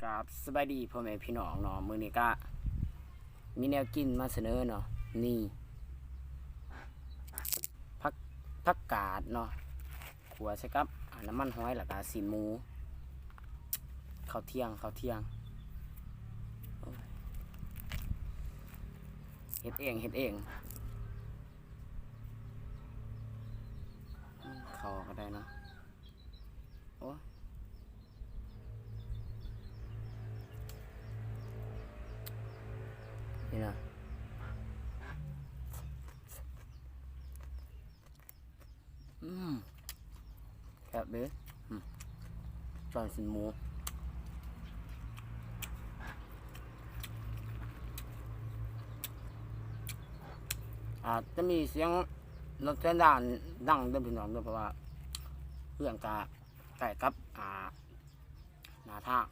ກາບສະບາຍດີພໍ່ແມ່ພີ່ນ້ອງເນາະ, ມື້ນີ້ກະມີແນວກິນມາສະເໜີເນາະ. ນີ້ ຜັກ ຜັກກາດເນາະ ຂົ້ວໃສ່ກັບ ອາ ນ້ຳມັນຫອຍ ແລ້ວກະຊີ້ນໝູ. ເຂົ້າທ່ຽງ ເຂົ້າທ່ຽງ ໂອ້ຍ ເຮັດເອງ ເຮັດເອງ. ອືມ ເຂົ້າກໍໄດ້ເນາະ. ໂອ້ຍ ນີ້ນະ ອືມ ແຊບເດ້. ອືມ ຈ້ອຍຊີ້ນໝູ ອາດຈະມີສຽງລົດໄຟຟ້າດັງເດີພີ່ນ້ອງເດີ ເພາະວ່າເຮືອນກະໃກ້ກັບ ອາ ໜ້າທາງ.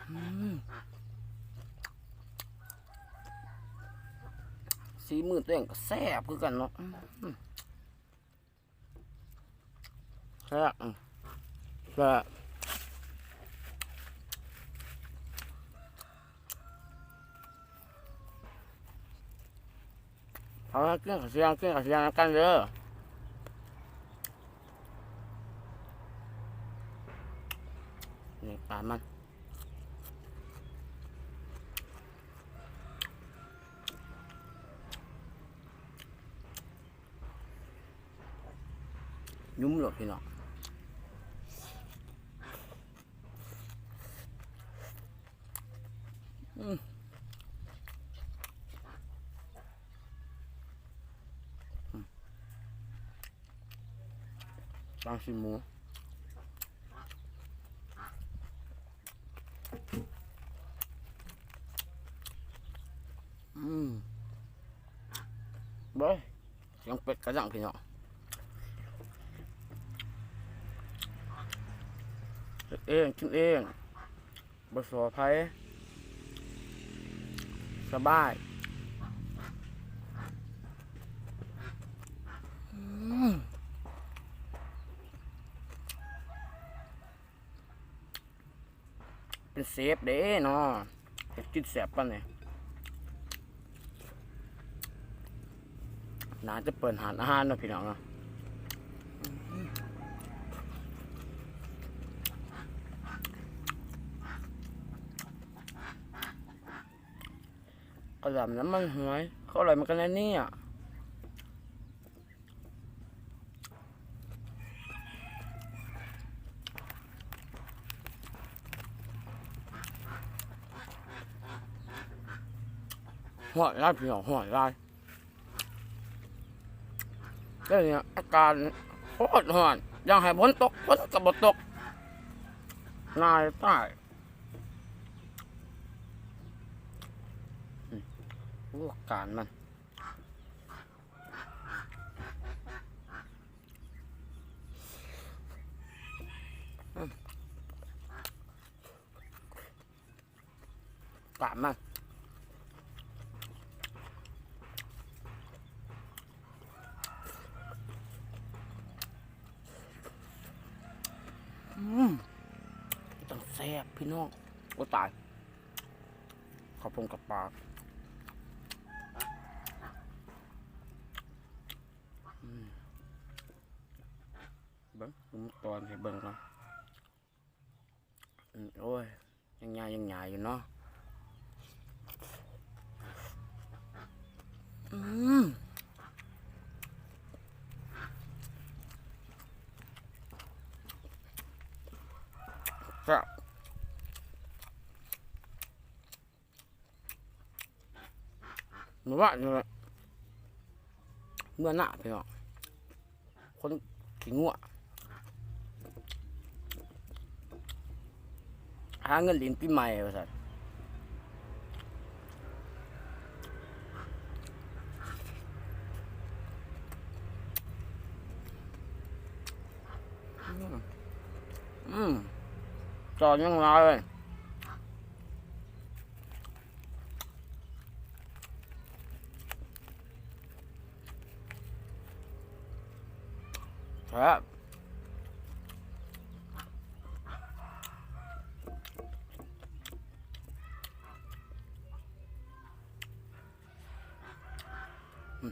ອືມ ສີມືຕົວເອງກໍແຊບຄືກັນເນາະ. ອືມ ແຊບ ອືມ ແຊບ. ເອົາ ກິນເຂົ້າທ່ຽງ ກິນເຂົ້າທ່ຽງນຳກັນເດີ. ນີ້ ປາມັນ ຫຍຸ້ມໂລດພີ່ນ້ອງ. ອືມ ອືມ ຕຳຊີ້ນໝູ. ອືມ ເບິ່ງ ສຽງເປັດກະດັງພີ່ນ້ອງ. ເຮັດເອງ ກິນເອງ ບໍ່ສໍ້ໃຜ ສະບາຍ. ອືມ ເປັນເຊຟເດ້ເນາະ ເຮັດກິນແຊບປານນີ້. ໜ້າຈະເປີດຮ້ານອາຫານເນາະພີ່ນ້ອງເນາະ. ກະຫຼໍ່ານ້ຳມັນຫອຍ ເຂົາອະລ່ອຍມັນກະແນວນີ້ອະ. ຮ້ອນຫຼາຍພີ່ນ້ອງ ຮ້ອນຫຼາຍ. ດຽວນີ້ອາກາດໂຄດຮ້ອນ ຢາກໃຫ້ຝົນຕົກ ຝົນກໍບໍ່ຕົກ ໜາວຕາຍ. ອືມ ໂອ້ ການມັນ ອືມ ການມັນ ອືມ ຈັ່ງແຊບພີ່ນ້ອງ. ໂອ້ ຕາຍ ເຂົ້າພົງກັບປາ. ອືມ ເບິ່ງ ເບິ່ງຕອນໃຫ້ເບິ່ງກ່ອນ. ອືມ ໂອ້ຍ ຍັງຫຍ້າ ຍັງຫຍ້າຢູ່ເນາະ. ອືມ ແຊບ. ມື້ວານນີ້ແຫຼະ ເມືອນາພີ່ນ້ອງ ຄົນຂີ້ງົວ ຫາເງິນຫຼິ້ນປີໃໝ່ວ່າຊັ້ນ. ອືມ ອືມ ຕອນຍັງຫຼາຍເລີຍ. ครับ อื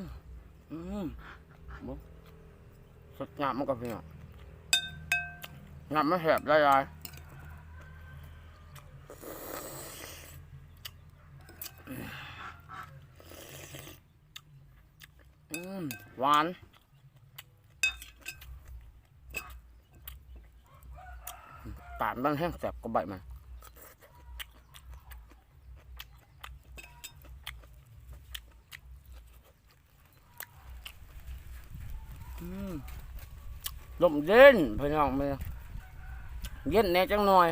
ม อืม บ่ สดงามมันก็พี่น้อง งามมันแซ่บหลายๆ อืม หวาน ตาลมันแฮงแซ่บกว่าใบมัน อืม ลมเย็นพี่น้อง มื้อเย็นแหน่จักหน่อย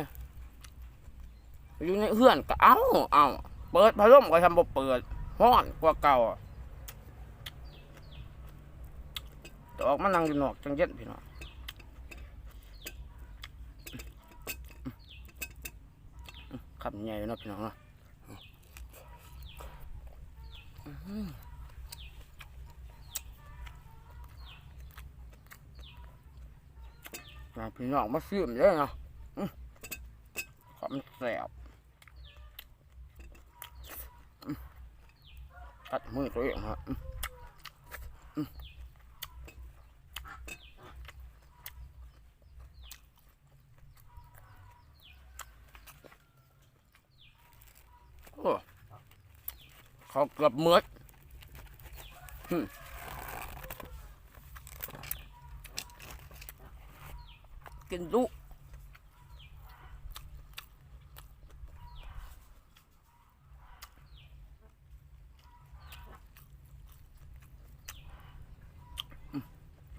อยู่ในเฮือนก็ เอ้า เอ้า เปิดพัดลมก็ทำบ่เปิด ร้อนกว่าเก่า แต่ออกมานั่งอยู่นอกจั่งเย็นพี่น้อง คำใหญ่เนาะพี่น้องเนาะ มาพี่น้องมาซิมเด้อเนาะ อืม ความแซ่บ อืม กัดมือตัวเองฮะ อืม อืม โอ้ เขาเกือบหมด หึ กินดุ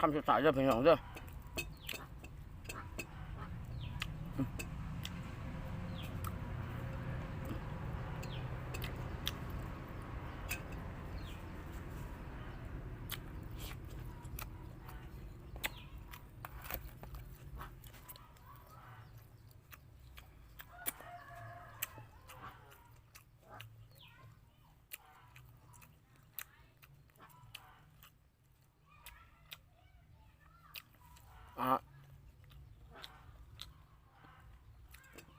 คำสุดท้ายเด้อพี่น้องเด้อ อ่า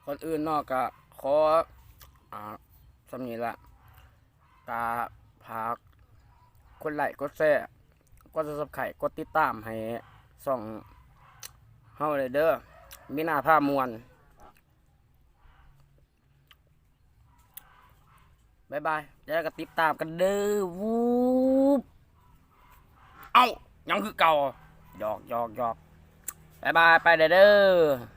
ก่อนอื่นเนาะ ก็ขอ อ่า ส่ำนี้ละ ก็ฝากกดไลก์ กดแชร์ กด Subscribe กดติดตามให้ช่องเฮาเลยเด้อ มีหน้าพาม่วน บ๊ายบาย แล้วก็ติดตามกันเด้อ วูบ เอ้า ยังคือเก่า หยอก หยอก หยอก บ๊ายบาย ไปเด้อ เด้อ